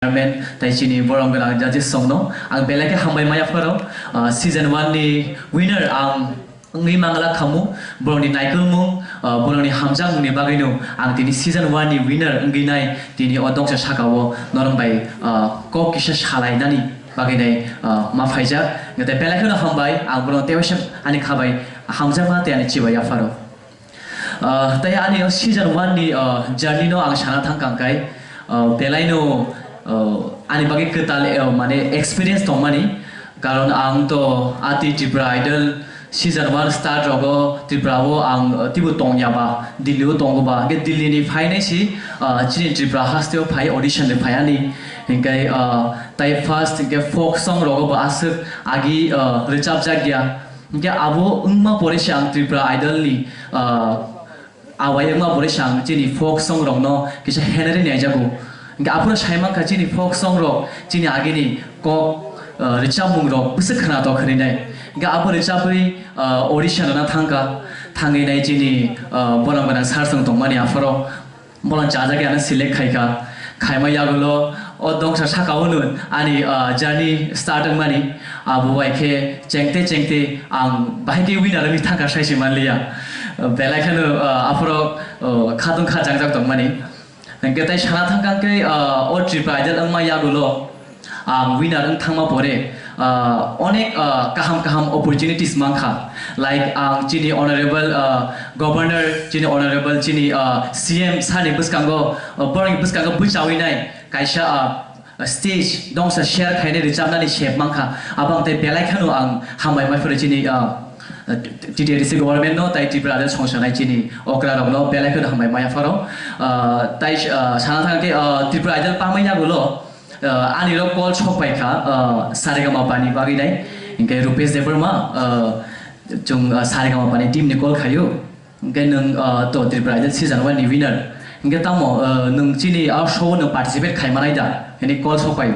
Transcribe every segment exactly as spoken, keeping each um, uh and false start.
chairman, tai chini borom gwnang judges songno ang belai khe hambai maya pharo. Ah, season one ni winner ang wngwi mangla khamu, borokni naikolmung, ah, borokni hamjakmungni bagwino ang tini season one ni winner wngwi nai tini o dongsa sakao norok bai, ah, kok kisa salainani bagwi nai, ah, ma phaijak. Tei belai kheno hambai, ang bono tei waisa ani khabai hamjakma tei ani chibai yapharo. Ah, tei ani o season one ni, ah, journey no ang sana thang kang kai, ah, belai no, ah, ani bagwi kwtal, ah, mane experience tongmani, karon ang to ati Tripura Idol season one start rogo Tripura o ang, ah, tibo tongya ba, Delhi o tongo ba, hwnkhe Delhi ni phainai si, ah, chini Tripura haste o phai audition de phai ani, hwnkhe, ah, tai first hwnkhe folk song rogo bo aswk agi, ah, rwchapjak ya. Hingke abo wngma pore se ang Tripura Idol ni, ah, awai wngma pore se ang chini folk song rok no kisa henari naijago. Hingke aphuru sai mankha chini folk song rok chini agini kok, ah, rwchapmung rok bwswk khwnatok hinwi nai. Hingke abo rwchabwi, ah, audition rwna thangkha, thangwi nai chini, ah, borom gwnang sir song tongmani aphuru. Bono chajagwi ano select khaikha. Khaima yagulo o dongsa sakao no ani, ah, journey start wngmani. Abo bai khe chengte chengte ang bahai khe winner wngwi thangkha sai se manliya. Belai kheno, ah, aphuru, ah, khatung kha jangjak tongmani. Hingke tai sana thangkha khe, ah, o Tripura Idol wngma yagulo ang winner wng thangma pore, ah, onek, ah, kaham kaham opportunities mankha. Like, ang chini honorable, ah, governor, chini honorable, chini, ah, C M sir ni bwskango, ah, borokni bwskango bwchawi nai kaisa, ah, stage dongsa share khainai rwchapnani sep mankha. Abo ang tei belai kheno ang hambai mai phuru chini, ah, T T A D C government no tai Tripura Idol songsanai chini okra rok no belai kheno hambai maya pharo. Ah, tai, ah, sana thang khe, ah, Tripura Idol pamai yagulo, ah, ani rok call sok pai kha, ah, Saregama pani bagwi nai. Hingke Rupesh Debbarma, ah, chung, ah, Saregama pani team ni call khayo. Hingke nwng, ah, to Tripura Idol season one ni winner. Hingke tamo, ah, nwng chini a show nwng participate khai manai da? Hini call sok pai.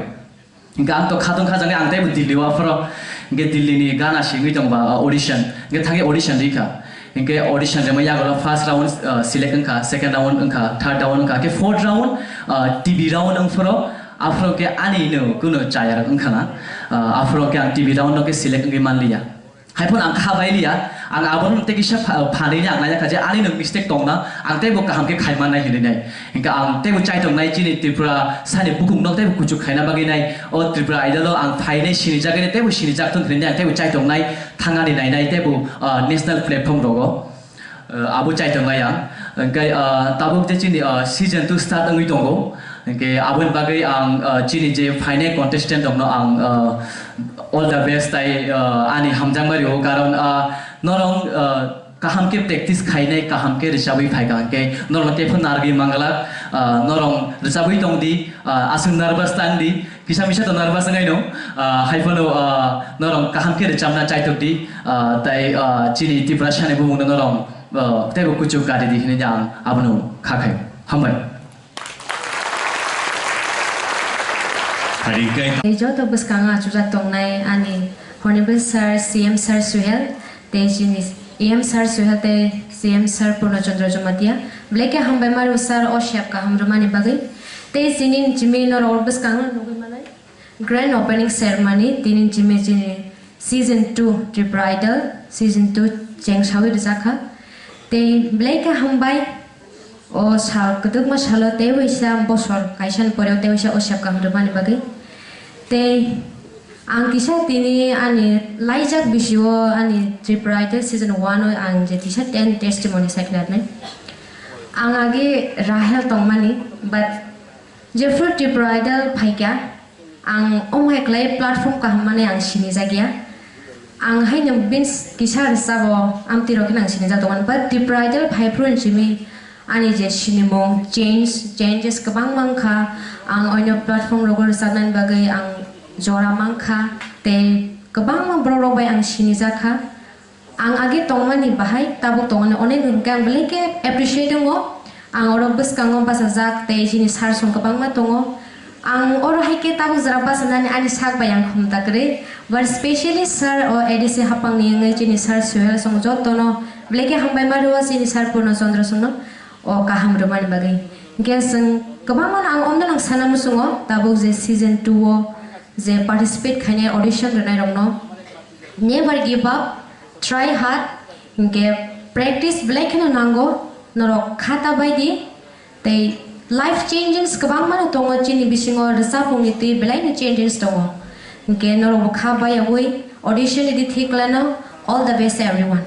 Hingke ang to khatung khajaknai ang teibo Delhi o aphuru. Hingke Delhi ni gana singwi tongba, ah, audition. Hingke thangwi audition rikha. Hingke audition rema yagulo first round, ah, select wngkha, second round wngkha, third round wngkha. Hingke fourth round, ah, T V round wngphuru. Aphuru hingke ani no kuno chaya rok wngkha na. Ah, aphuru hingke ang T V round no khe select wngwi manliya. Haiphano ang kha bai liya, ang abono tei kisa pha-, phanwi ni ang naina kha je ani no mistake tongna, ang teibo kaham khe khai mannai hinwi nai. Hingke ang teibo chaitok nai chini Tripura sani bukung no teibo kuchuk khaina bagwi nai. O Tripura Idol o ang phainai sinijak nai teibo sinijak thung hinwi nai ang teibo chaitok nai thangani nainai teibo, ah, national platform rogo. Ah, abo chaitok nai ang. Hingke, ah, tabuk je chini, ah, season two start wngwi tongo. Hingke aboni bagwi ang, ah, chini je phainai contestant rokno ang, ah, all the best tai, ah, ani hamjakma rio, karon, ah, norok, ah, kaham khe practice khainai, kaham khe rwchabwi phaikha, hingke norokno teiphano narwgwi manglak, ah, norok rwchabwi tongdi, ah, aswk nervous tangdi, kisa misa to nervous wngnai no, ah, haiphano, ah, norok kaham khe rwchabna chaitokdi, ah, tai, ah, chini Tiprasani bumungno norok, ah, teibo kuchuk karidi hinwi ang abono kha khai. Hambai. Tei joto bwskango achukjak tongnai ani Honorable Sir, C M Sir Suhel, tei chini E M Sir Suhel tei C M Sir Purno Chandra Jamatia, belai khe hambai mario sir o sep kaham rwmani bagwi. Tei chini chimi norok bwskango nugwi manai grand opening ceremony tini chimi chini Season two Tripura Idol, Season two chengsawi rwjakha. Tei belai khe hambai o sal kwdwkma salo tei waisa bosor kaisani pore tei waisa o sep kaham rwmani bagwi. Tei ang kisa tini ani laijak bisio ani Tripura Idol Season one o ang je kisa ten testimony saklarnai. Ang agi Rahel tongmani, but Jephru Tripura Idol phaikha, ang omo hai khlai platform kaham mani ang sinijak ya. Ang haino bini kisa rwchabo amtwi rok khe ang sinijak tongo, but Tripura Idol phaiphru ni simi ani je sinimung change, changes kwbang mankha. Ang oino platform rogo rwchapnani bagwi ang jora mankha, tei kwbangma borok rok bai ang sinijak kha. Ang age tongmani bahai tabuk tongmani onek hwnkhe ang belai khe appreciate wngo. Ang oro bwskango bachajak tei chini sir song kwbangma tongo. Ang oro hai khe tabuk jora bachanani ani sak bai ang khum ta kwrwi. But specially sir o A D C hapangni wngwi chini sir Suhel song jotono belai khe hambai ma rwo chini sir Purno Chandra songno o kaham rwmani bagwi. Hingke chwng kwbangma ang omno nang sana muchungo tabuk je season two o je participate khainai audition rwnai rokno never give up, try hard, hingke practice belai kheno nango, norok khata bai di tei life changes kwbangma no tongo chini bisingo rwchapmung ni twi belai no changes tongo, hingke norok bo kha bai yawi audition ni di thik lano. All the best everyone.